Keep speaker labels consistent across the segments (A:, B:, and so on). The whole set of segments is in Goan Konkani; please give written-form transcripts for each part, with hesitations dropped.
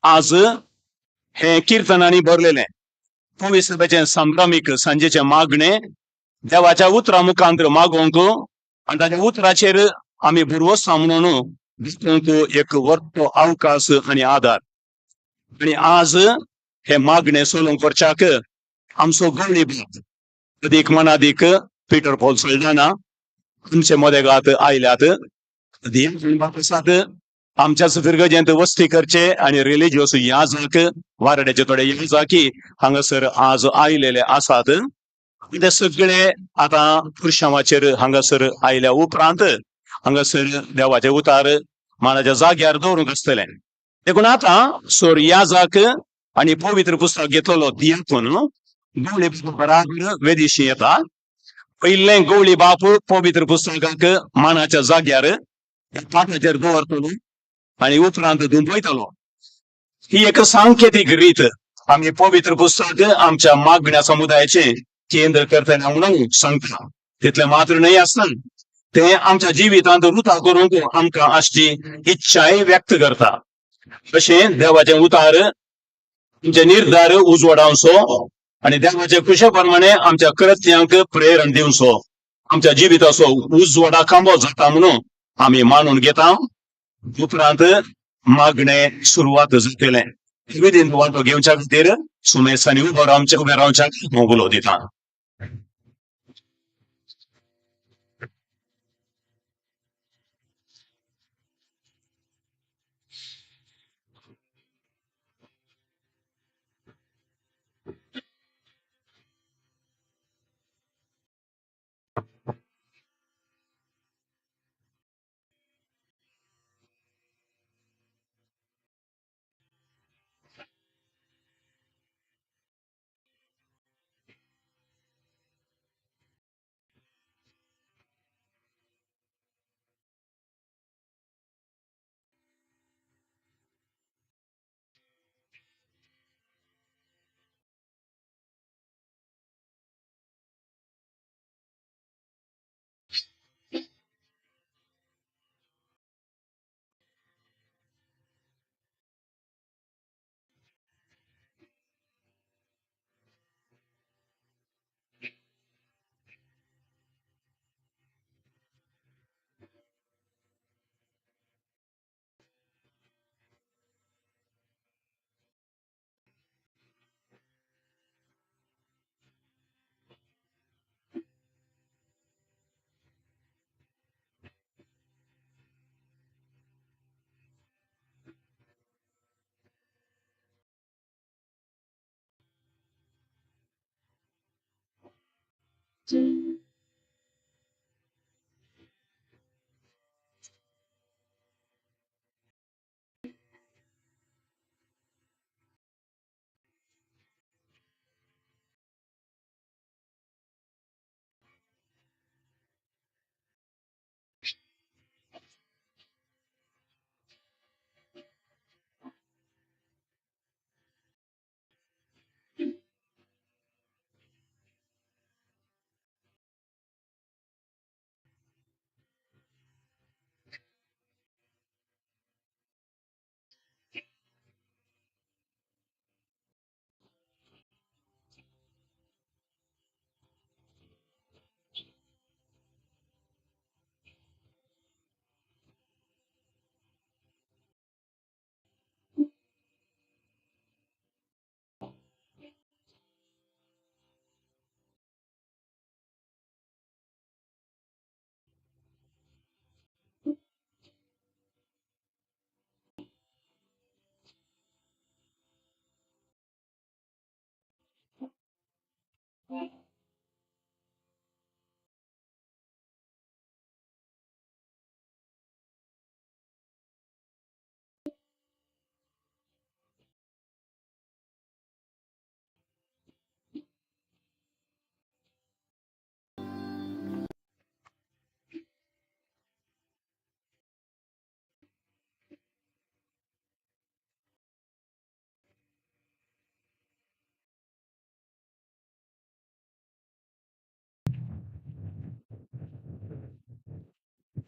A: आज हे किर्तनांनी भरलेलें पवित्रतेचें संभ्रमीक सांजेचें मागणें देवाच्या उतरा मुखांत मागोवंक आनी ताच्या उतराचेर आमी भरवंसो म्हणून दिसूंक एक व्हडलो अवकाश आनी आदार. आनी आज हे मागणें सोलोवंक करच्याक आमचो गवळी बाब अदीक मनादीक पिटर पॉल सल्डाना आमचे मदेगात आयल्यात. आसात आमच्याच फिरगजेंत वस्ती करचे आनी रिलिजियस याजक वारड्याचे थोडे याजकी हांगासर आज आयलेले आसात. ते सगळे आतां पुरशांवाचेर हांगासर आयल्या उपरांत हांगासर देवाचे उतार मानाच्या जाग्यार दवरूंक आसतलें. देखून आतां सोर याजक आनी पवित्र पुस्तक घेतलेलो दियाकून गवळी बराबर वेदिशी येता. पयलें गवळी बाप पवित्र पुस्तकाक मानाच्या जाग्यार पाटाचेर दवरतलो आनी उपरांत धुंपयतलो. ही एक सांकेतीक रीत आमी पवित्र पुस्तक आमच्या मागण्या समुदायाचे केंद्र करतले म्हणून सांगता. तितलें मात्र न्हय आसना, ते आमच्या जिवितांत रुता करूंक आमकां आसची इच्छाय व्यक्त करता. अशें देवाचें उतार आमचे निर्धार उजवाडावचो आनी देवाचे खुशे प्रमाणे आमच्या कृत्यांक प्रेरण दिवचो, आमच्या जिविताचो उजवाडा खांबो जाता म्हणून आमी मानून घेता. उपरांत मागणें सुरवात जातलें. विधींत वांटो घेवच्या खातीर सुमेसांनी उबो रावचे उबे रावच्याक हांव उलो दिता.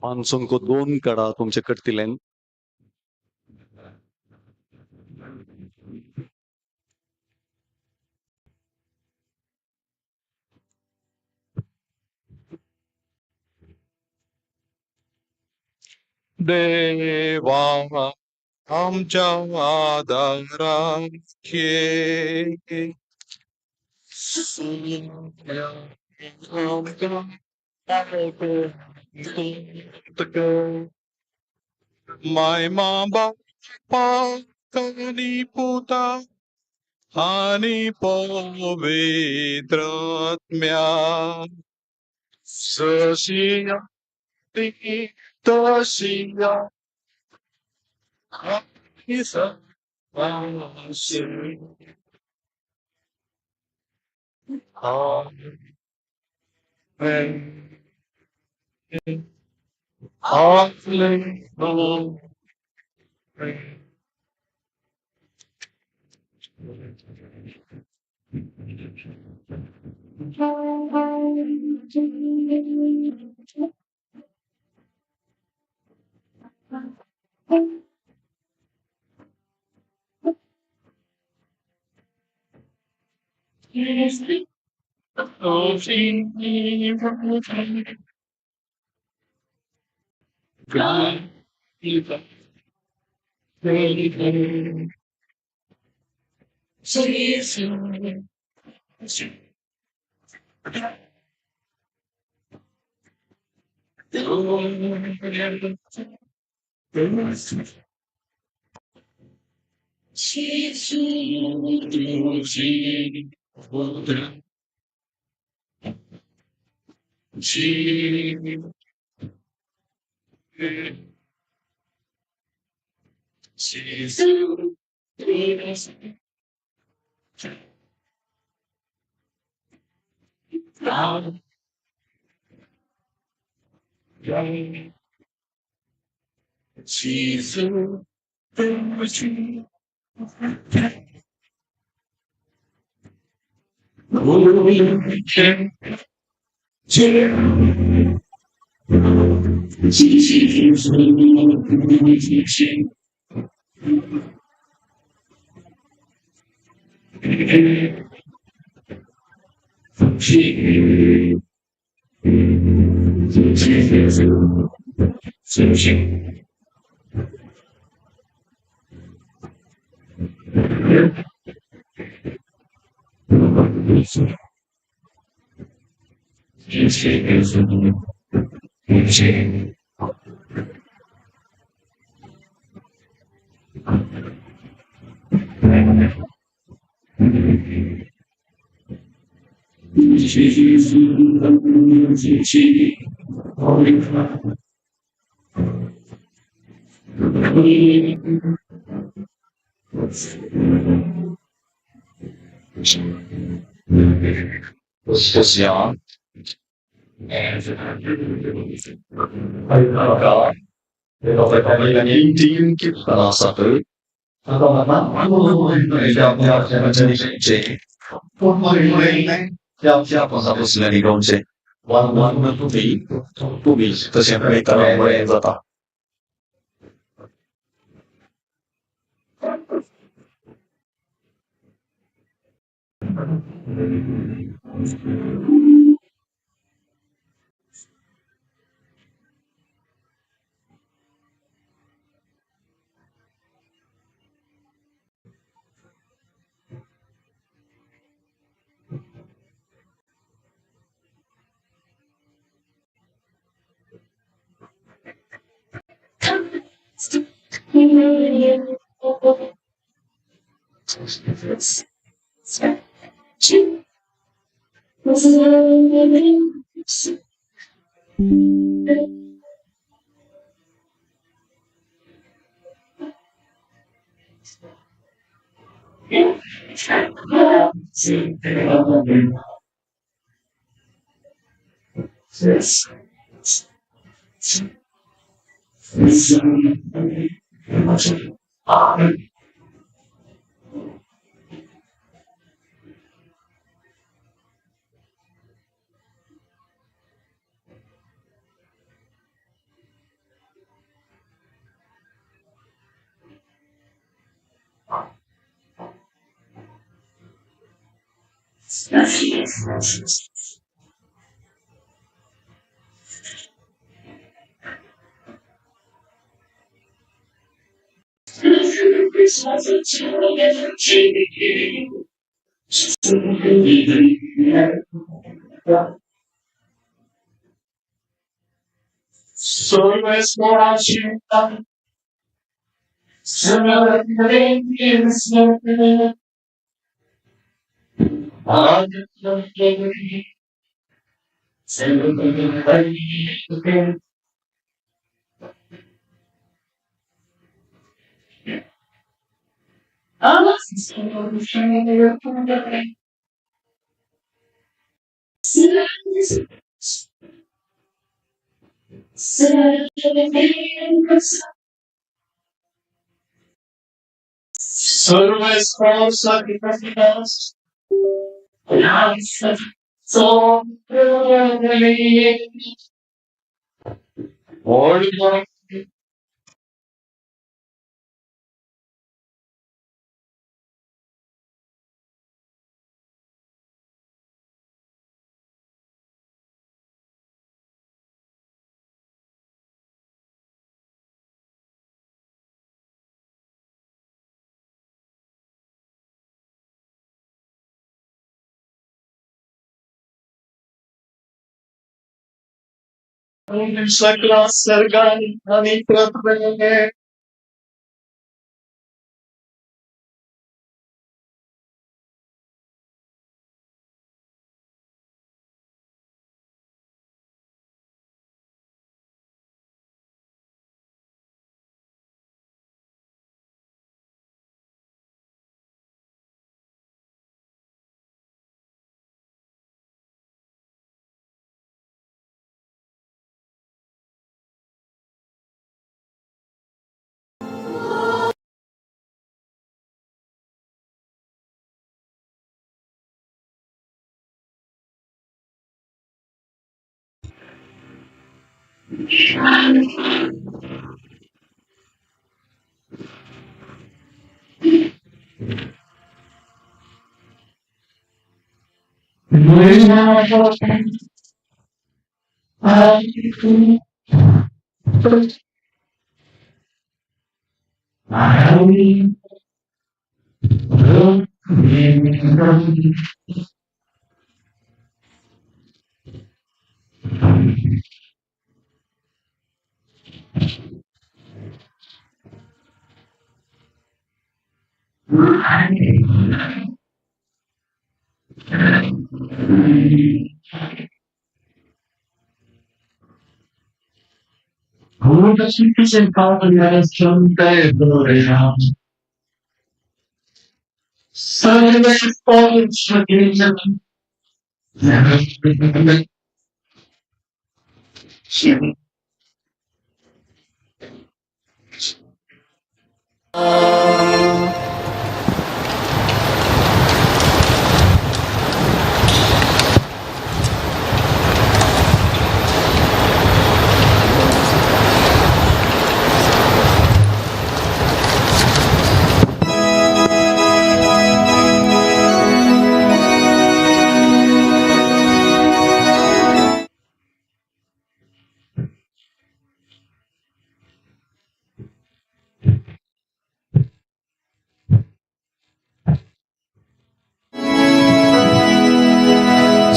B: पांचोंको दोन कडा तुमचे कडतिलेन. देवा आमच्या आदाराक ये. माय बापा आनी पुता आनी पवित्र आत्म्या. जशी आदी तशी आनी सदांशी. आमेन. Hallelujah. सकला सर्गान आणि पृथ्वेने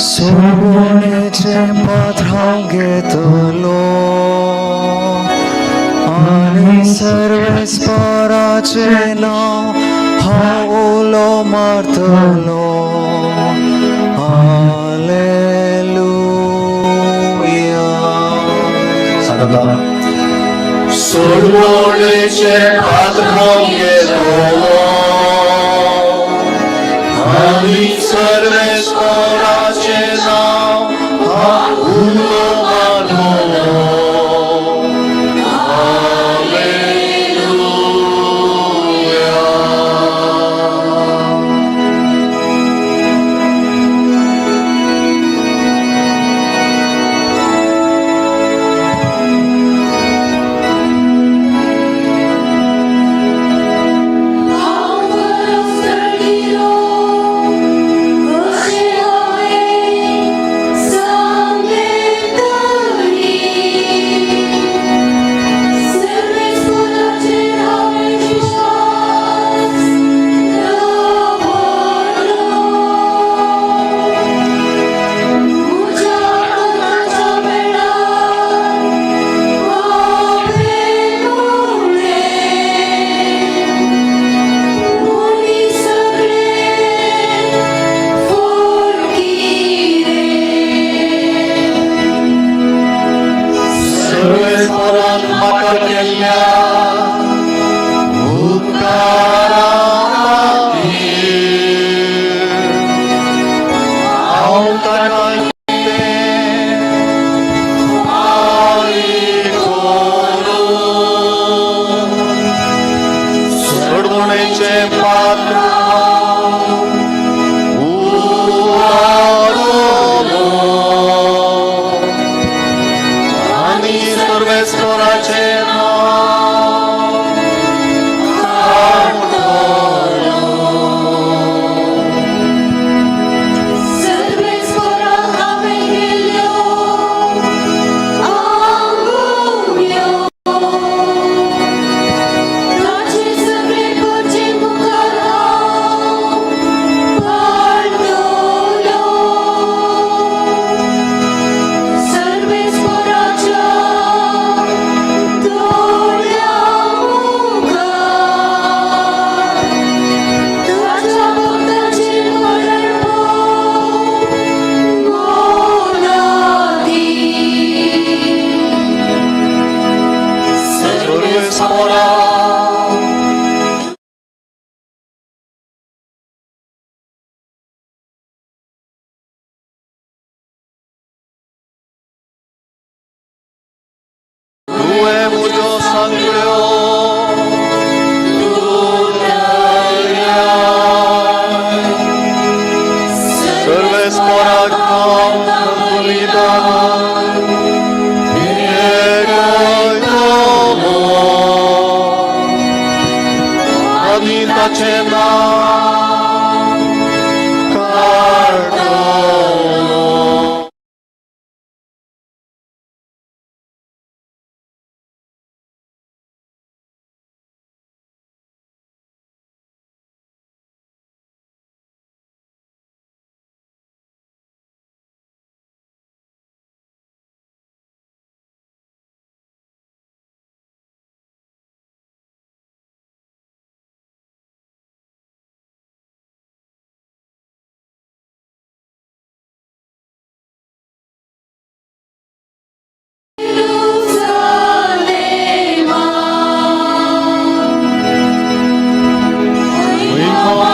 C: सोबणेचे पात्र घेतलो आनी सर्वेस्पराचे नांव हांव उलो मारतलो. हालेलुया.
B: सोडवणेचे पात्र घेतलो आनी सर्वेस्पराचे नांव हांव उलो मारतलो. हालेलुया.
D: Oh,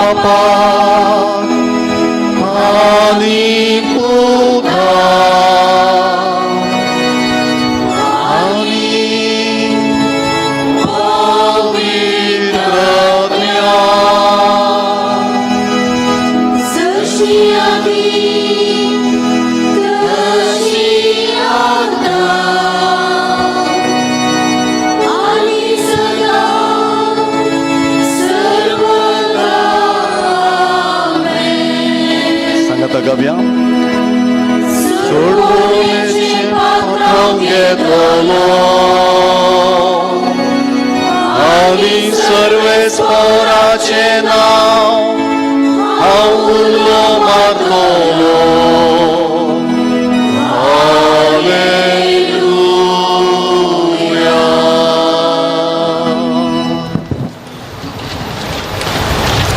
B: बापाक आनी पुता आनी पवित्र
D: जशी आदी तशी आता आणि सदा सर्वदा आमेन.
B: सांगाता गावया.
D: सोडवणेचें पात्र हांव
B: घेतलो आनी सर्वेस्पराचें नांव हांव उलो मारतलो. हालेलुया.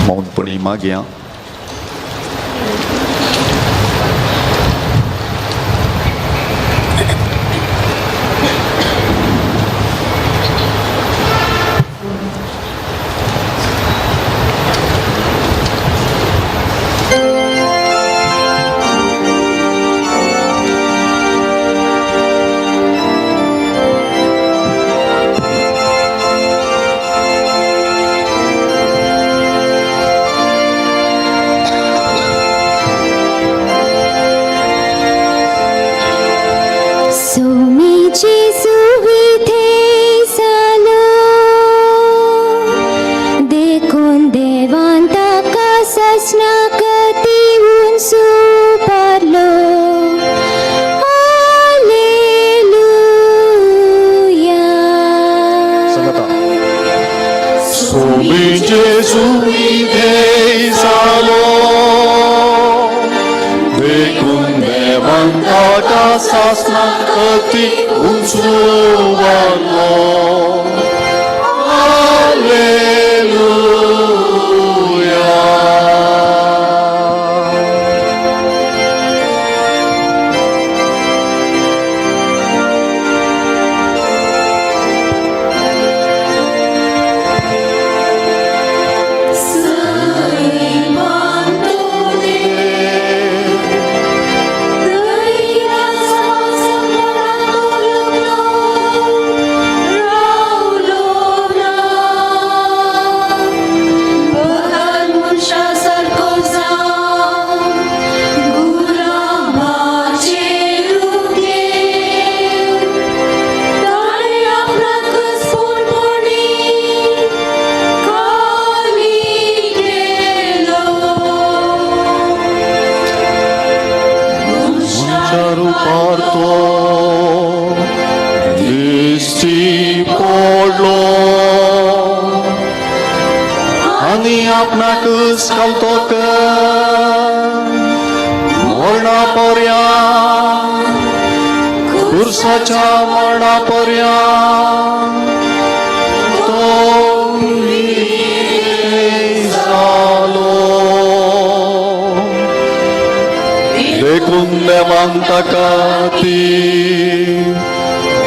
B: मौनपणी मागया.
D: Somi Gesù salo देखून देवान ताका ससनाकती सुपारलो. हालेलुया.
B: सांगाता. Somi Gesù जालो देखून देवान ताका सासणाक अती उंच वाडलो. हालेलुया.
D: मनशाच्या
B: रुपार तो दिश्टी पडलो आनी आपणाकच घालतो मरणा पर्यंत, खुर्साच्या मरणा पर्यंत तो जालो. देखून देवान ताका ती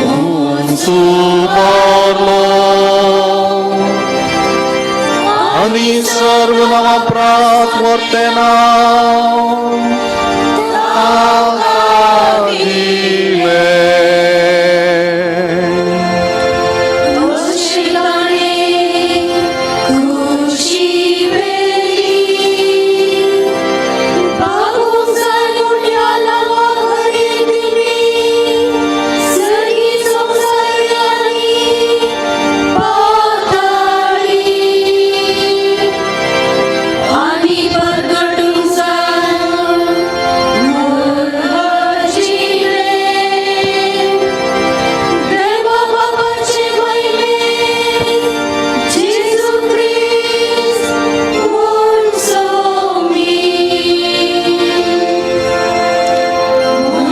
B: उंच मारलो आनी सर्व नांवां प्रात वर्ते नांव ताका दिलें.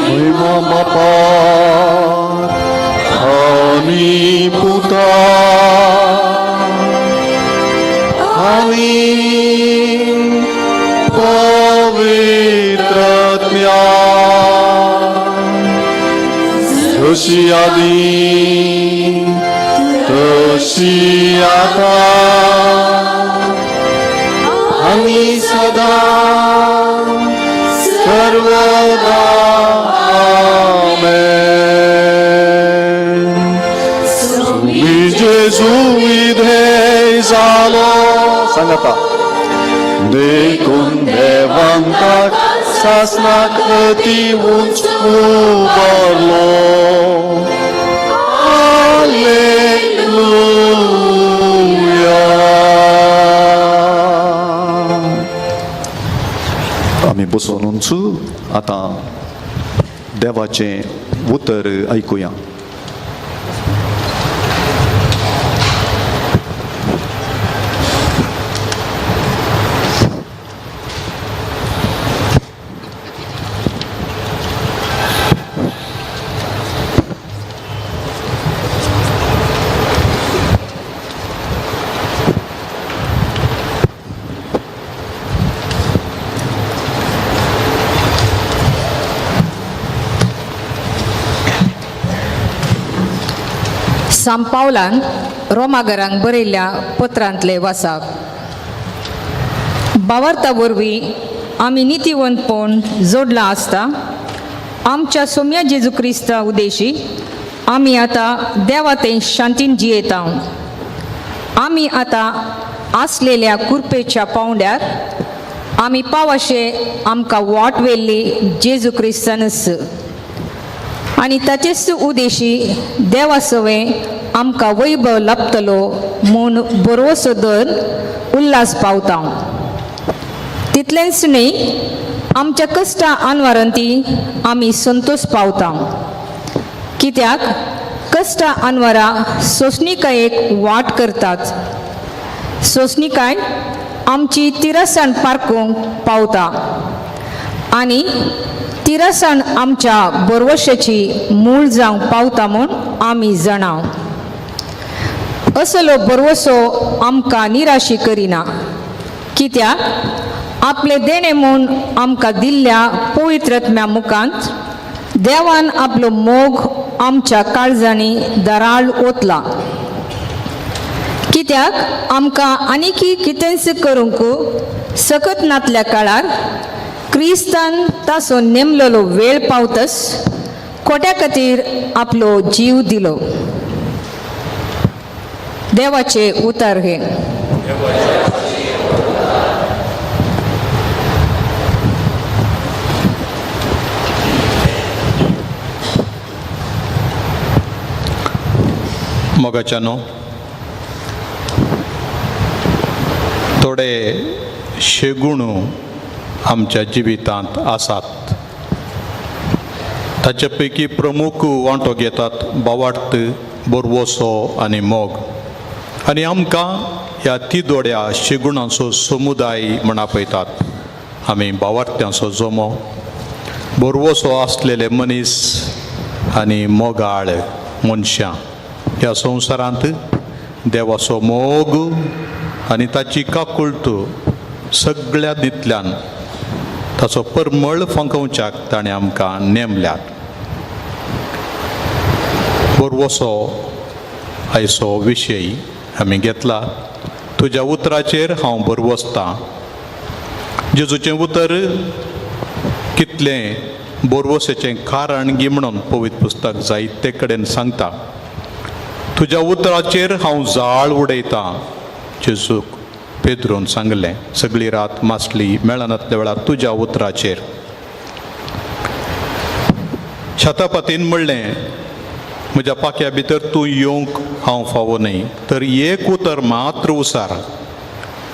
B: महिमा बापाक आनी पुता आनी पवित्र जशी आदी तशी आता आनी सदां सर्वदा. आमेन. तुमी जेजू विधेय जालो. सांगाता. देखून देवान ताका सासणाक अती उंच उबारलो. हालेलुया. आमी बसोनूच आतां देवाचें उतर आयकुया.
E: सांपावलान रोमागरांक बरयल्ल्या पत्रांतले वासाक. बावार्ता वरवीं आमी नितीवंतपण जोडलां आसता, आमच्या सोम्या जेजू क्रिस्ता उदेशी आमी आतां देवा ते शांतीन जियेता. आमी आतां आसलेल्या कुरपेच्या पावंड्यार आमी पावशे आमकां वाट व्हेल्ली जेजू क्रिस्तानच आनी ताचेच उदेशी देवा सवें आमकां वैभव लाबतलो म्हूण बरोसो दर उल्हास पावता. तितलेंच न्हय, आमच्या कश्टा आनवारांती आमी संतोश पावता, कित्याक कश्टा आनवारा सोंसणिकायेक वाट करतात, सोंसणिकाय आमची तिरसाण पारकूंक पावता आनी तिरसाण आमच्या बरवशाची मूळ जावंक पावता म्हूण आमी जाणा. असलो बरवसो आमकां निराशी करिना, कित्याक आपले देणें म्हूण आमकां दिल्ल्या पवित्रत्म्या मुखांत देवान आपलो मोग आमच्या काळजांनी दराळ ओतला. कित्याक आमकां आनीकी कितेंच करूंक सकत नातल्या काळार क्रिस्तान ताचो नेमलेलो वेळ पावतस खोट्या खातीर आपलो जीव दिलो. देवाचे उतर हे.
F: मोगाच्यानो, थोडे शेगुण आमच्या जिवितांत आसात. ताचे पैकी प्रमुख वांटो घेतात बावार्थ, बरवसो आनी मोग. आनी आमकां ह्या तिदोड्या शेगुणांचो समुदाय म्हण आपयतात. आमी बावार्थ्यांचो जमो, बरवसो आसलेले मनीस आनी मोगाळ मनशां. ह्या संवसारांत देवाचो मोग आनी ताची काकुळट सगळ्या दितल्यान ताचो परमळ फांकोवच्याक ताणें आमकां नेमल्यात. बरवसो आयचो विशय आमी घेतला. तुज्या उतराचेर हांव बरवसतां. जेजूचें उतर कितलें बोरवसेचें कारण गी म्हणून पवित्र पुस्तक जायते कडेन सांगता. तुज्या उतराचेर हांव जाळ उडयतां, जेजूक पेद्रून सांगलें. सगळी रात मासली मेळनातल्या वेळार तुज्या उतराचेर. शतापतीन म्हणलें, म्हज्या पाक्या भितर तूं येवंक हांव फावो न्हय, तर एक उतर मात्र उसार,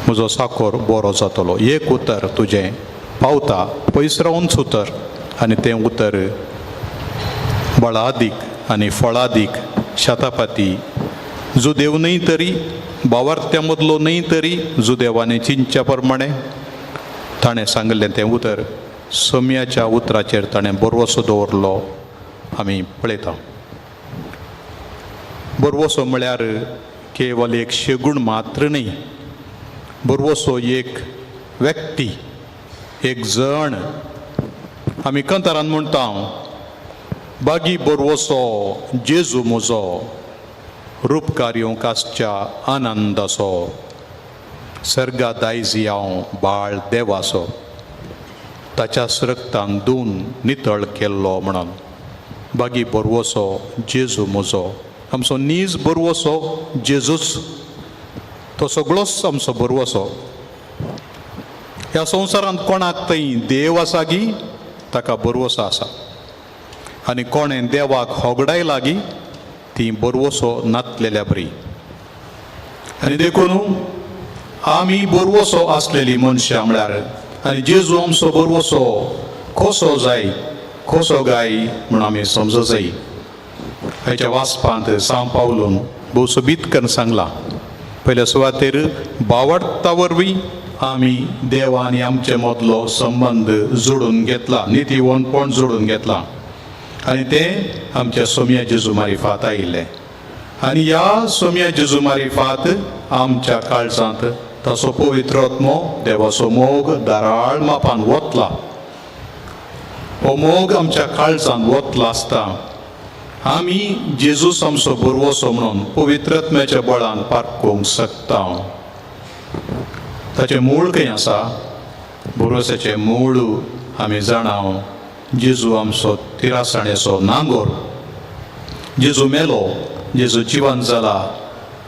F: म्हजो साकोर बरो जातलो. एक उतर तुजें पावता पयस रावूनच उतर, आनी तें उतर बळादीक आनी फळादीक. शतापती जुदेव न्हय तरी बावार्थ्या मदलो न्हय तरी जुदेवांनी चिंतच्या प्रमाणें ताणें सांगिल्लें तें उतर, सोम्याच्या उतराचेर ताणें बरवसो दवरलो. आमी पळयता, बरवसो म्हळ्यार केवल एक शेगूण मात्र न्हय. बरवसो एक व्यक्ती, एक जण. आमी कंतारान म्हणटा, बागी बरवसो जेजू म्हजो, रूपकार येवंक आसच्या आनंदाचो. सर्गा दायजी हांव बाळ देवाचो, ताच्या रक्तान धुवन नितळ केल्लो म्हणून. बागी बरवसो जेजू म्हजो, आमचो नीज बरवसो जेजूच, तो सगळोच आमचो बरवसो. ह्या संवसारांत कोणाक थंय देव आसा गी ताका बरवसो आसा, आनी कोणें देवाक होगडाय लागी ती बरवसो नातलेल्या बरी. आनी देखून आमी बरवसो आसलेली मनशां म्हळ्यार, आनी जेजू आमचो बरवसो कसो जाय कसो गाय म्हूण आमी समजो जाय. हाच्या वाचपांत सांव पावलून भोव सोबीत करून सांगलां. पयल्या सुवातेर बावडता वरवीं आमी देव आनी आमचे मदलो संबंद जोडून घेतला, नितीवंतपण जोडून घेतला, आनी तें आमच्या सोम्या जेजू मारिफात आयिल्लें. आनी ह्या सोम्या जेजू मारिफात आमच्या काळजांत ताचो पवित्र आत्मो देवाचो मोग दाराळ मापान वतला. हो मोग आमच्या काळजांत वतला आसता आमी जेजूस आमचो बरवसो म्हणून पवित्र आत्म्याच्या बळान पारखूंक शकता. ताचें मूळ खंय आसा? भरवसाचें मूळ आमी जाणा, जेजू आमचो तिरासाणेचो नांगोर. जेजू मेलो, जेजू जिवन जाला,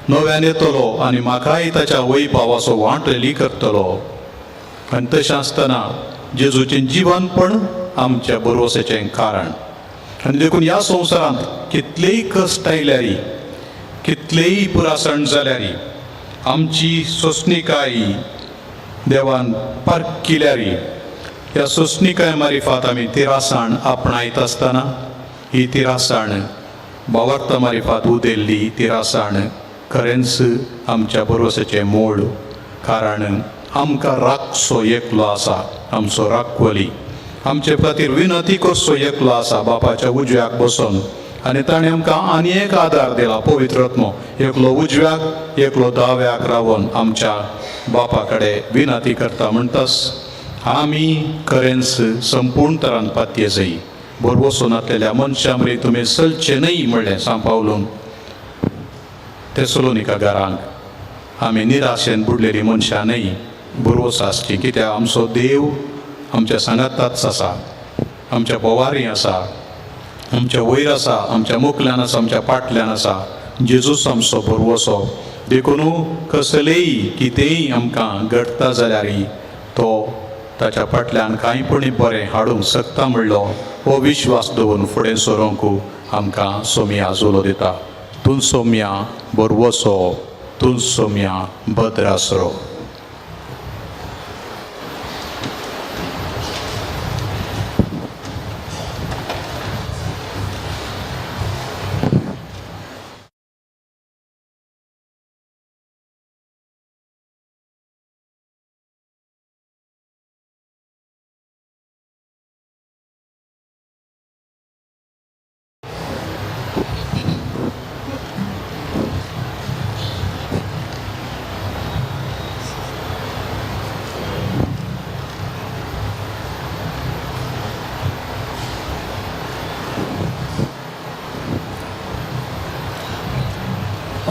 F: नव्यान येतलो आनी म्हाकाय ताच्या वैभावाचो वांटली करतलो. आनी तशें आसतना जेजूचें जिवनपण आमच्या भरवसाचें कारण. आनी देखून ह्या संवसारांत कितलेय कश्ट आयल्यार, कितलेय पुरासण जाल्यार, आमची सोंसणीकाय देवान पारखिल्यार, ह्या सोंसणीकाय मारिफात आमी तिरासाण आपणायत आसतना ही तिरासाण भावार्थ मारिफात उदेल्ली तिरासाण खरेंच आमच्या भरवसाचें मोड. कारण आमकां राखचो एकलो आसा, आमचो राखवली, आमचे खातीर विनंती करचो एकलो आसा बापाच्या उजव्याक बसून. आनी ताणें आमकां आनी एक आदार दिला, पवित्र आत्मो, एकलो उजव्याक एकलो दाव्याक रावन आमच्या बापा कडेन विनंती करता. म्हणटास आमी खरेंच संपूर्ण तरान पातये जाय. भरवसो नासलेल्या मनशां मरे तुमी चलचें न्हय म्हणलें सांव पावलून तेसलोनिका घरांक. आमी निराशेन बुडलेली मनशां न्हय, भरवसो आसची, कित्याक आमचो देव आमच्या सांगाताच आसा, आमच्या बोवारी आसा, आमच्या वयर आसा, आमच्या मुखल्यान आसा, आमच्या पाटल्यान आसा. जेजूस आमचो भरवसो. देखून कसलेय कितेंय आमकां घडटा जाल्यार तो ताच्या फाटल्यान कांय पुणी बरें हाडूंक शकता म्हणलो हो विश्वास दवरून फुडें सरूंक आमकां सोम्या जुलो दिता. तूं सोम्या भरवसो, तूं सोम्या भद्रासरो.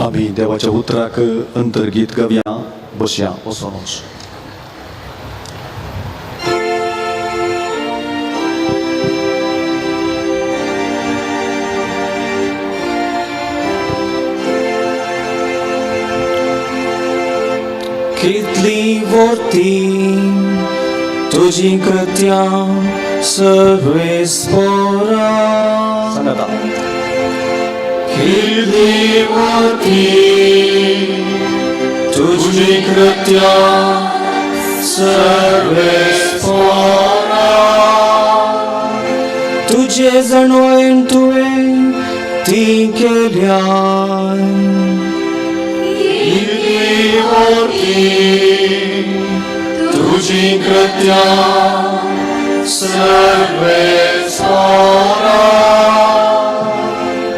B: आमी देवाच्या उतराक अंतर्गीत गावया, बसया वचोनच.
C: कितली वर्ती तुजी कृत्यां सर्वेस्पोरा,
B: सांगाता.
C: कितली वर्ती तुजी कृत्यां सर्वेस्पोरा, तुजे जाणवयन तुवें ती केल्यान. कितली वर्ती तुजी कृत्यां सर्वेस्पोरा,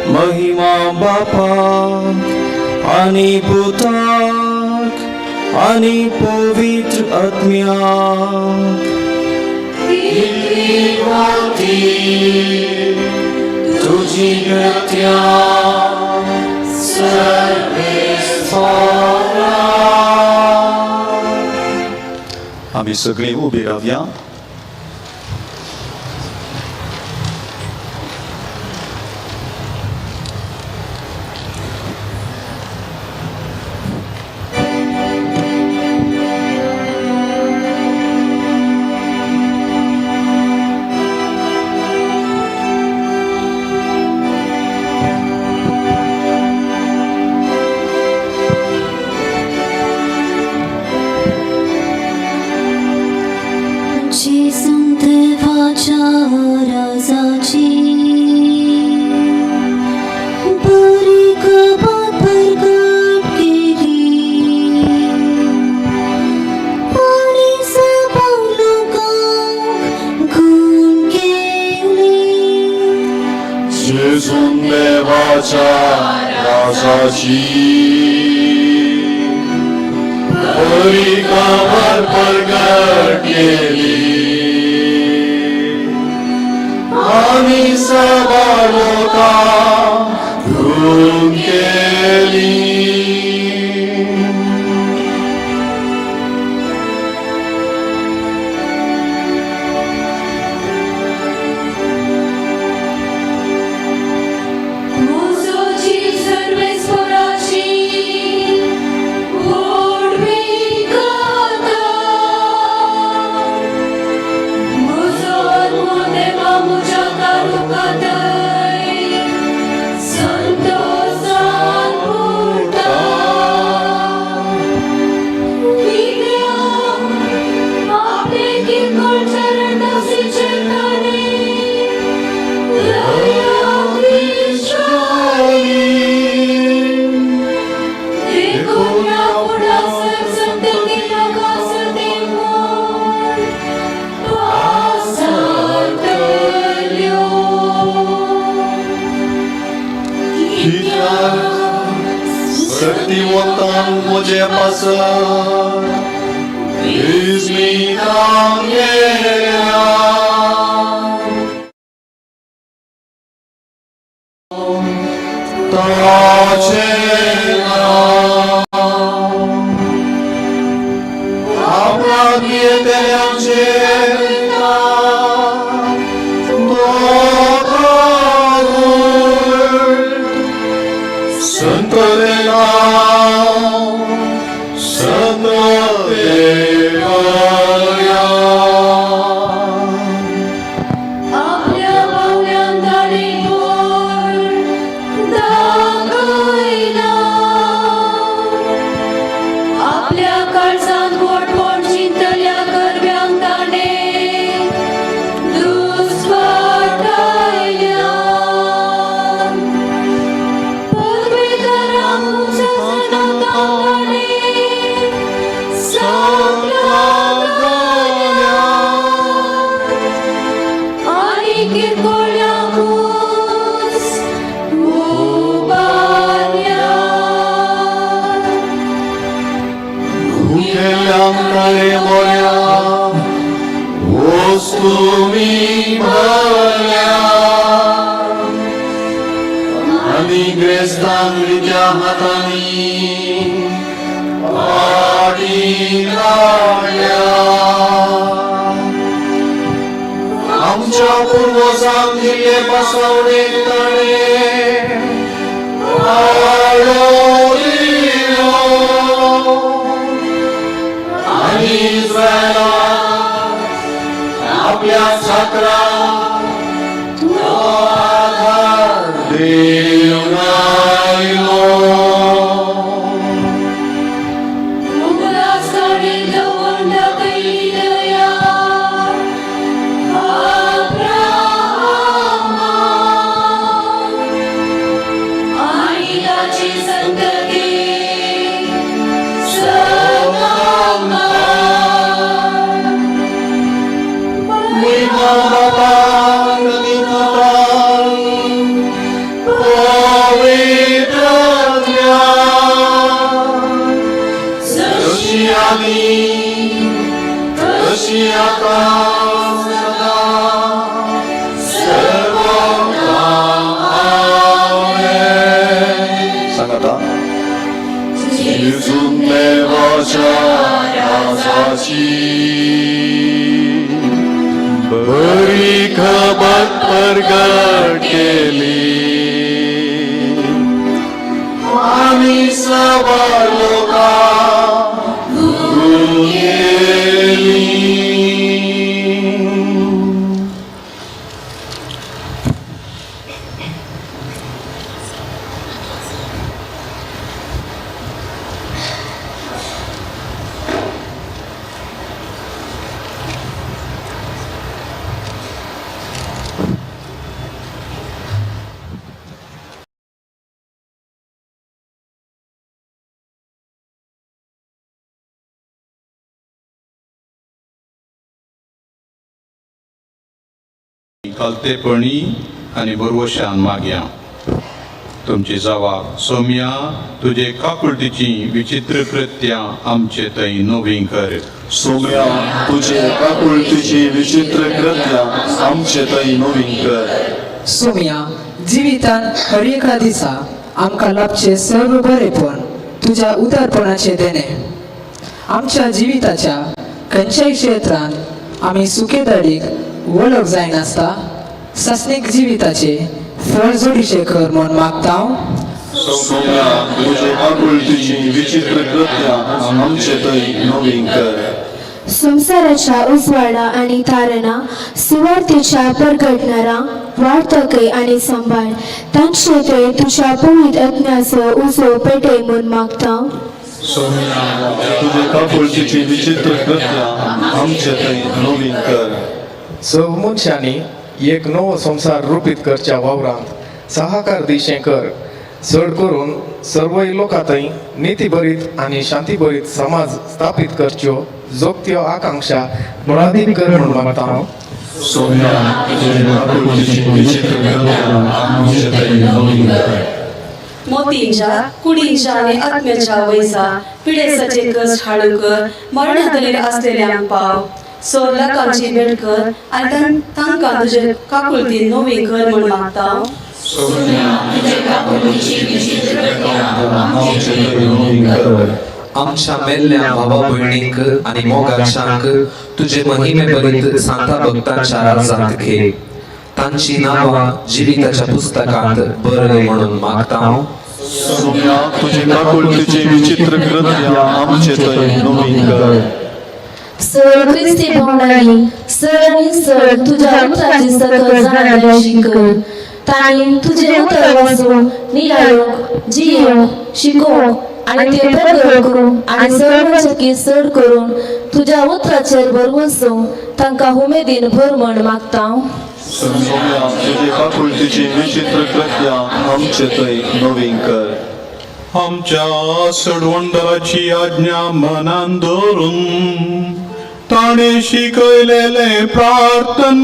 C: महिमा बापाक आनी पुताक आनी पवित्र आत्म्याक. कितली वर्ती तुजी कृत्यां सर्वेस्पोरा.
B: आमी सगळीं उबी रावया.
D: जेजून देवाच्या राजाची बरी खबर प्रगट केली आणि सभां लोकांक गुण केली.
G: जेजून देवाच्या राजाची बरी खबर प्रगट केली आनी सभा लोकांक गुण केली.
H: म्हजो जीव सर्वेस्पराची व्हडवीक गाता. म्हजो आत्मो देवा म्हज्या तारुकातय संतोसान उरता. कित्याक आपले किरकोळ चरणदासीचेर ताणें दया दिश्टायली. देखून ह्या फुडासर संतती लोकांसर म्हूण पासारतल्यो.
G: कित्याक शक्तिवंतान म्हजे पासत विस्मितां केल्या. ताचें नांव आपणाक भियेतल्यांचेर तो कागूळ संत नांव संत करया.
H: आपल्या बावल्यान ताणें बळ दाखयलां. आपल्या काळजांत व्हडपण चिंतल्या गरब्यांक ताणें दुस्वाटायल्या. पदवेदारांक उंच ताणें सकला घाल्या. आनी किरकोळ्यांकूच उबारल्या.
G: भुकेल्यांक ताणें बऱ्या वस्तूंनी भरल्या आनी ग्रेस्तांक रित्या हातांनी फाटीं धाडल्या. आमच्या पुर्वजांक दिल्ले बसवणेक ताणें पाळो दिलो आनी इस्रायलाक आपल्या चाकराक तो आधार दिवन आयलो.
H: उगडास ताणें दवरून दाखयली दया अब्राहमाक आनी ताची संतती सदांकाळ.
G: महिमा बापाक आनी पुताक पवित्र आत्म्याक, जशी आदीं तशी आतां सदां सर्वकाळ. आमेन.
B: सांगाता.
G: जेजून देवाच्या राजाची बरी खबर परगट केली आमी सवार लोकां केली.
F: खालतेपणी आनी बरवशान मागया तुमची जावा सोम्या तुजे काकुळटीची विचित्र कृत्यां आमचे थंय नवीं कर.
B: सोम्या तुजे काकुळटीची विचित्र कृत्यां आमचे थंय नवीं कर.
I: सोम्या जिवितान हर एका दिसा आमकां लाभचें सर्व बरेपण तुज्या उदारपणाचें देणें. आमच्या जिविताच्या खंयच्याय क्षेत्रांत आमी सुकेदाडीक वळख जायनासता सासणीक जिविताचे फळ जोडीचें कर म्हूण मागता.
B: सोम्या तुजे काकुळटीची विचित्र कृत्यां आमचे थंय नवीं कर.
D: संवसाराच्या उजवाडा आनी तारणा सुवार्थेच्या परगटणारा वार्तकय आनी सांबाळ तांचे थंय तुज्या पवित्र आत्म्याचो उजो पेटय म्हूण मागता.
B: तुजे काकुळटीची विचित्र कृत्यां आमचे थंय नवीं कर.
J: सव मनशांनी एक नवो संवसार रुपीत करच्या वावरांत सहाकार दिशें कर, चड करून सर्वय लोकां थंय नितीभरीत आनी शांतीभरीत समाज स्थापीत करच्यो जोगत्यो आकांक्षा मुळादीक कर म्हूण मागता हांव.
B: सोम्या तुजे काकुळटीची विचित्र कृत्यां आमचे थंय नवीं कर.
H: मोतींच्या कुडींच्या आनी आत्म्याच्या वैजा पिडेसाचे कश्ट हाडूंक मरणातलेर आसलेल्यांक पाव सोर लोकांची भेट कर आनी तांकां तुजे काकुळटी नवी कर म्हूण मागता.
B: आमचे थंय नवीं कर.
C: आमच्या मेल्ल्या भावा भयणींक आनी मोगाच्यांक तुजे महिमे भरीत सांता भक्तांच्या राजांत घे, तांची नांवां जिविताच्या पुस्तकांत बरय म्हणून मागता हांव.
B: सोम्या तुजे काकुळटीची विचित्र कृत्यां आमचे थंय नवीं कर.
D: सर क्रिस्ती भावंडांनी सर आनी सर तुज्या उतराची सकल जाणारी कर, तांणी तुजें उतर वाचून नियाळूंक, जियोवंक, शिकोवंक आनी तें प्रगट करूंक आनी सर्वशक्ती चड करून तुज्या उतराचेर भरवसूंक तांकां उमेदीन भर म्हूण मागता.
B: सोम्या तुजे काकुळटीची विचित्र कृत्यां आमचे थंय नवीं कर.
F: आमच्या सडवंडराची आज्ञा मनान दवरून ताणें शिकयलेलें प्रार्थन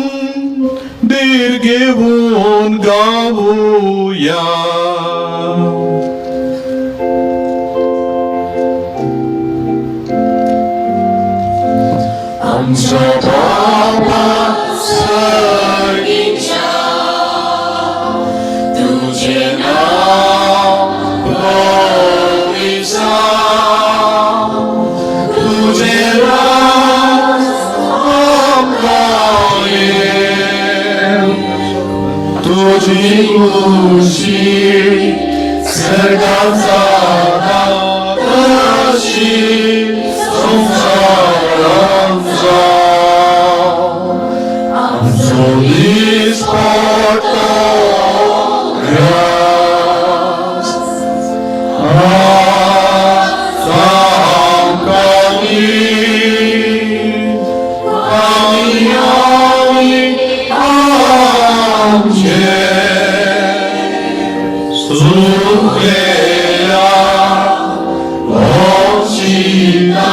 F: धीर घेवन गावुया.
G: आमच्या बापा सर्गीच्या तुझे नाव पवित्र जावं, तुझे राज आमकां येवं, तुजी खुशी सर्गात जाता तशी संवसारांत जावं. आमचो दीस पडटो ग्रास आज आमकां दी, आनी आमी आमचे सुकलेल्या वशिता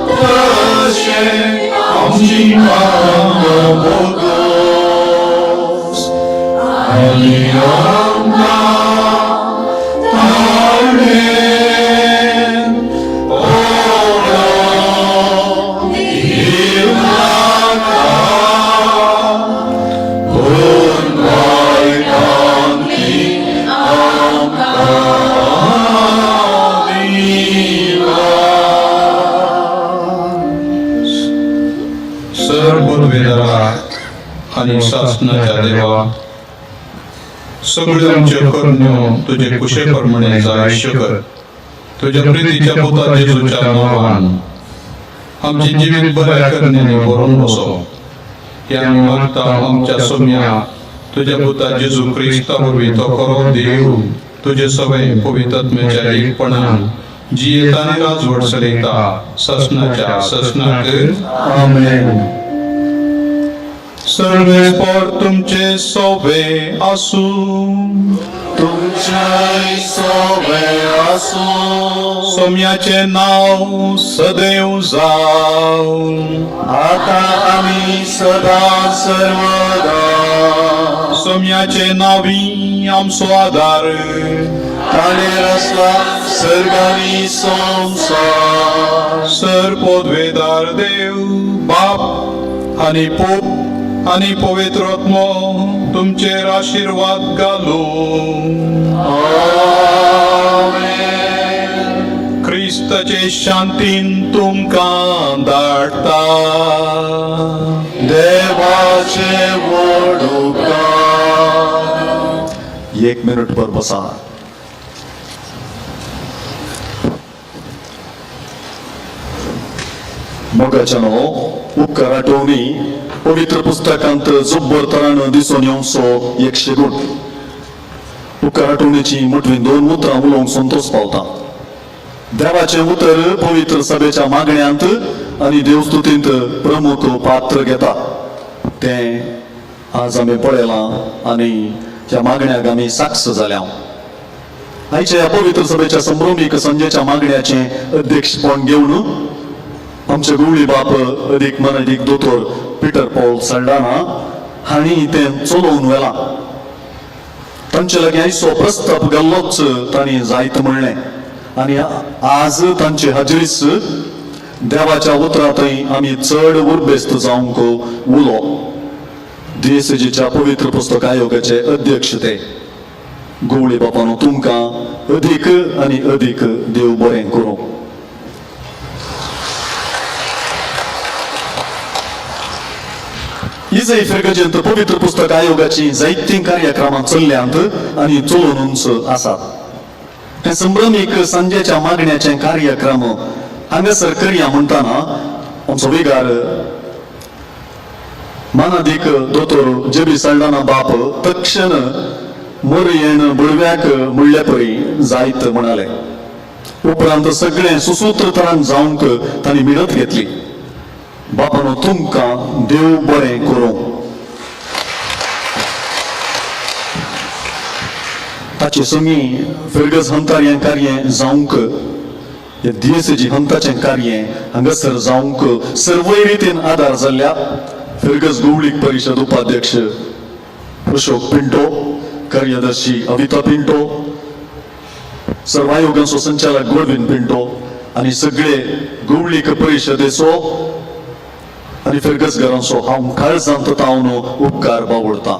G: तशें आमची पापां बोगोस आनी आमकां ताणें पडोवंक दिवं नाका, पूण वायटांतली आमकां दिवा.
F: सर पदवेदारा आनी सासणाच्या देवा, सगळ्यो आमच्यो करण्यो तुजे कुशे प्रमाणे जायश्यो कर. तुज्या प्रितीच्या पुता जेजूच्या नांवान आमचे जिवीत बऱ्या करण्यांनी भरून बसो. हे आमी मागता आमच्या सोम्या तुज्या पुता जेजू क्रिस्ता वरवीं, तो खरो देव, तुजे सवय पवित्र एकपणान जियेता आनी राजवट चलयता ससनाच्या ससनाक.
B: आमेन.
F: सर्वेस्पर तुमचे सोबे आसूं.
B: तुमच्याय सोबे आसूं.
F: सोम्याचें नांव सदैव जावं.
B: आता आमी सदा सर्वदा.
F: सोम्याचे नावी आमचो आदार.
B: ताणें रचला सर्ग आनी संवसार.
F: सर पदवेदार देव बाप आनी पूत आनी पवित्र आत्मो तुमचेर आशिर्वाद घालूं.
B: आमेन.
F: क्रिस्ताचे शांतीन तुमकां धाडटा.
B: देवाचे व्हड उपकार. एक मिनिट भर बसा. मोगाच्या न्हू, उपकार आठवणी पवित्र पुस्तकांत जब्बर तरान दिसून येवचो एक शेगूण. उपकार आठवणीची मोटवी दोन उतरां उलोवंक संतोश पावता. देवाचें उतर पवित्र सभेच्या मागण्यांत आनी देवस्तुतींत प्रमुख पात्र घेता तें आज आमी पळयलां आनी ह्या मागण्याक आमी साक्ष जाल्या. आयच्या ह्या पवित्र सभेच्या संभ्रमीक संजेच्या मागण्याचें अध्यक्षपण घेवन आमचे गुवळी बाप अदीक मनादीक दोतोर पिटर पॉल सल्डाना हांणी तें चलोवन व्हेलां. तांचे लागीं आयचो प्रस्ताव गेल्लोच, तांणी जायत म्हणलें आनी आज तांचे हाजरीच देवाच्या उतरांतय आमी चड उर्बेस्त जावंक उलो. डीएसजीच्या पवित्र पुस्तक आयोगाचे अध्यक्ष ते गुवळी बापानो, तुमकां अदीक आनी अदीक देव बरें करूं. इजय फिर्गजेंत पवित्र पुस्तक आयोगाची जायतीं कार्यक्रमां चल्ल्यांत आनी चलोवनूच आसात. हे संभ्रमीक सांजेच्या मागण्याचे कार्यक्रम हांगासर करया म्हणटाना आमचो विगार मानादीक दोतोर जेबी सल्डाना बाप तक्षण मरयेन बुडव्याक म्हणले परी जायत म्हणाले. उपरांत सगळें सुसूत्रतान जावंक तांणी मिळत घेतली. बापानो, तुमकां देव बरें करूं. ताचे संगी फिर्गज हंतार हें कार्य जावंक, हे दियेसेजी हंताचें कार्य हांगासर जावंक सर्वय रितीन आदार जाल्ल्या फिर्गज गोवळीक परिशद उपाध्यक्ष अशोक पिंटो, कार्यदर्शी अविता पिंटो, सर्व आयोगांचो संचालक गोडविन पिंटो आनी सगळे गोवळीक परिशदेचो आनी फिर्गजघरांचो हांव काळजांत तावन उपकार बावडता.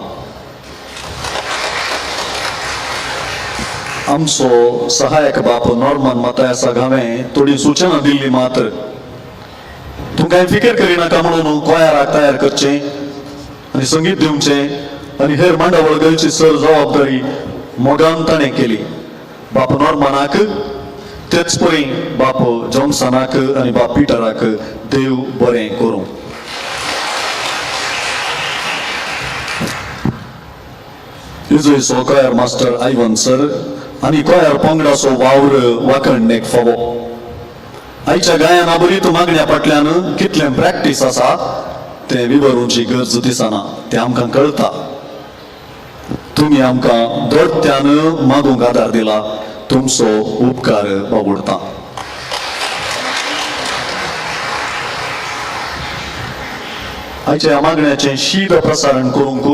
B: आमचो सहायक बाप नॉर्मन मातायासाक हांवें थोडी सुचना दिल्ली मात्र, तुमकां फिकर करिनाका म्हणून कोयाराक तयार करचें आनी संगीत दिवचें आनी हेर मांडावळ घालची सर जबाबदारी मोगान ताणें केली. बाप नॉर्मनाक, तेच परी बाप जॉन्सनाक आनी बाप पिटराक देव बरें करूं. इजयचो कोयार मास्टर आयवन सर आनी कोयार पंगडाचो वावर वाखणणेक फावो. आयच्या गायना बरीत मागण्या फाटल्यान कितलें प्रॅक्टीस आसा तें विवरूची गरज दिसना, तें आमकां कळटा. तुमी आमकां दोडत्यान मागूंक आदार दिला, तुमचो उपकार बाबुडता. आयच्या ह्या मागण्याचें शीद प्रसारण करूंक,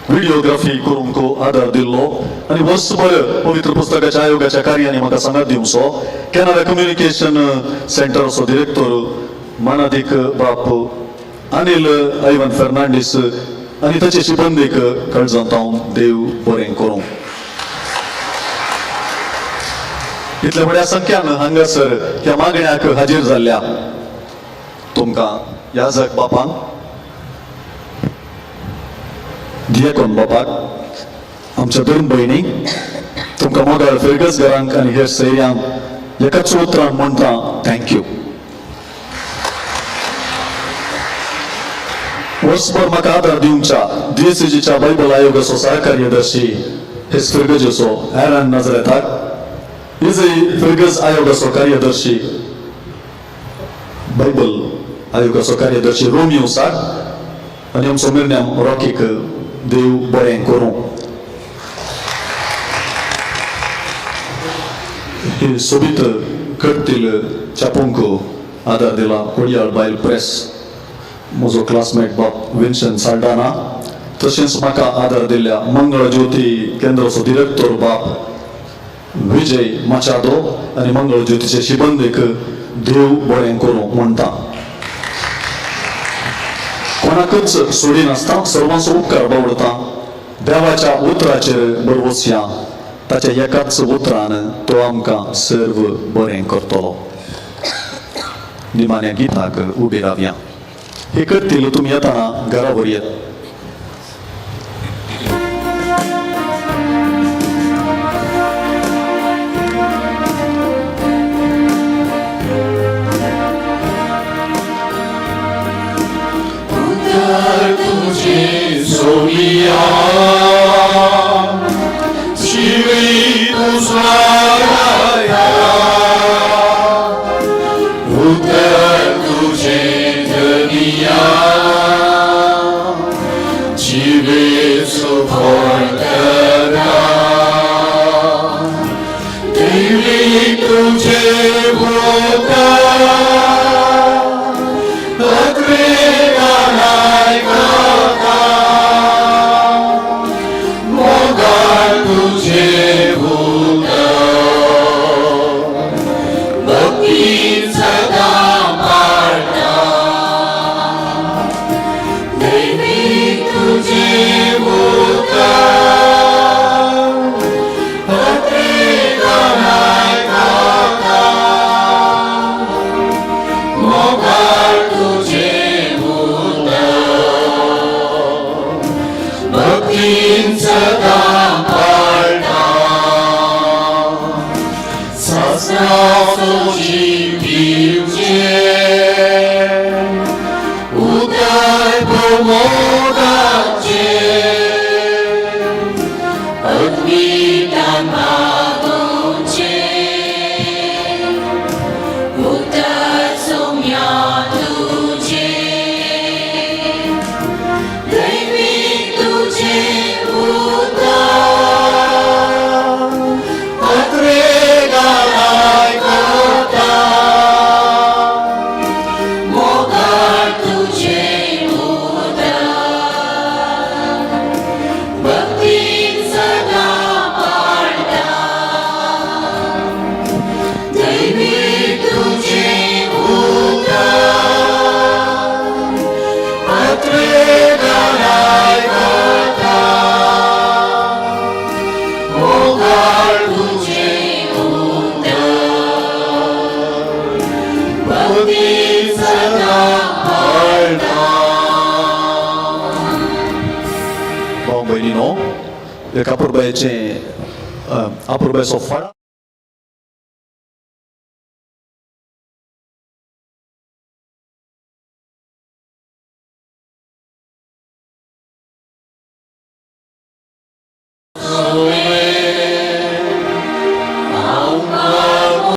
B: व्हिडिओग्राफी करूंक आदार दिल्लो आनी वर्सभर पवित्र पुस्तकाच्या आयोगाच्या कार्यांनी म्हाका सांगात दिवचो कॅनडा कम्युनिकेशन सेंटराचो डिरेक्टर मानादीक बाप अनिल आयवन फेर्नांडीस आनी ताचे शिबंदीक काळजांत हांव देव बरें करूं. इतल्या व्हड्या संख्यान हांगासर ह्या मागण्याक हाजीर जाल्ल्या तुमकां याजक बापान, दियेकोन बापाक, आमच्या दोन भयणीक, तुमकां मोगाळ फिरगस घरांक आनी हेर सैऱ्यांक एकाच उतरान म्हणटा thank you. वर्सभर म्हाका आदार दिवच्या डीएससीजीच्या बायबल आयोगाचो सहकार्यदर्शी हेस फिरगजेचो एरन नजरेताक, इजय फिरगज आयोगाचो कार्यदर्शी, बायबल आयोगाचो कार्यदर्शी रोमियो साक आनी आमचो मिरन्याम रॉकीक देव बरें करूं. ही सोबीत करतील छापूंक आदार दिला कोडियाळ बायल प्रेस, म्हजो क्लासमेट बाब विन्सन साल्डाना, तशेंच म्हाका आदार दिल्ल्या मंगळ ज्योती केंद्राचो डिरेक्टर बाब विजय माचादो आनी मंगळ ज्योतीचे शिबंदीक देव बरें करूं म्हणटा. कोणाकच सोडिनासतना सर्वांचो उपकार बावडता. देवाच्या उतराचेर बरवसया, ताच्या एकाच उतरान तो आमकां सर्व बरें करतलो. निमाण्या गिताक उबी रावया. हे करतील तुमी येतना घरा व्हरयेत.
G: उतर तुझे सोमिया जिवीत उजवाडाया, उतर तुझे धनिया जिवे सुफळकरा, देवी तुझे उतर
B: भाव भयणीनो, एक अपुरबायेचें अपुरबायेचो फळा.